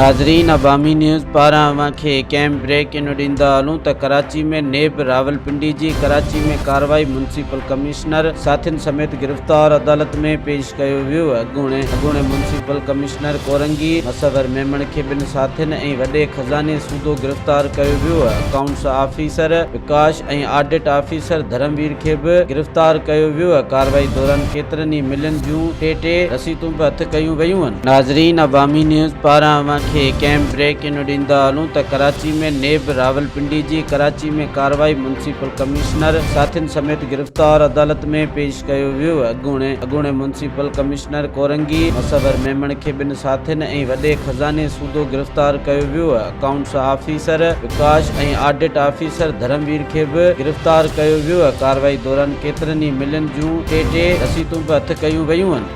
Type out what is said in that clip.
ناظرين عوامي نيوز پاران اوهان کي ڪئين بريڪ ان ڏيندا هلون ته ڪراچي ۾ نيب راولپنڊي جي ڪراچي ۾ ڪارروائي ميونسپل ڪمشنر ساٿين سميت گرفتار عدالت ۾ پيش ڪيو ويو اڳوڻي اڳوڻي ميونسپل ڪمشنر ڪورنگي مصور ميمڻ کي ٻن ساٿين ۽ وڏي خزاني سوڌو گرفتار ڪيو ويو accounts officer Vikash ۽ audit officer Dharamveer کي به گرفتار ڪيو ويو ڪارروائي دوران ڪيترن ئي ملن جون ٽي ٽي رسيدون به هٿ ڪيون ويون. ناظرين عوامي نيوز پاران اوهان کي ڪئين بريڪ ان ڏيندا هلون ته ڪراچي ۾ نيب راولپنڊي جي ڪراچي ۾ ڪارروائي ميونسپل ڪمشنر ساٿين سميت گرفتار عدالت ۾ پيش ڪيو ويو اڳوڻي اڳوڻي ميونسپل ڪمشنر ڪورنگي مصور ميمڻ کي ٻن ساٿين ۽ وڏي خزاني سوڌو گرفتار ڪيو ويو accounts officer Vikash ۽ audit officer Dharamveer کي به گرفتار ڪيو ويو ڪارروائي دوران ڪيترن ئي ملن جون ٽي ٽي رسيدون به هٿ ڪيون ويون.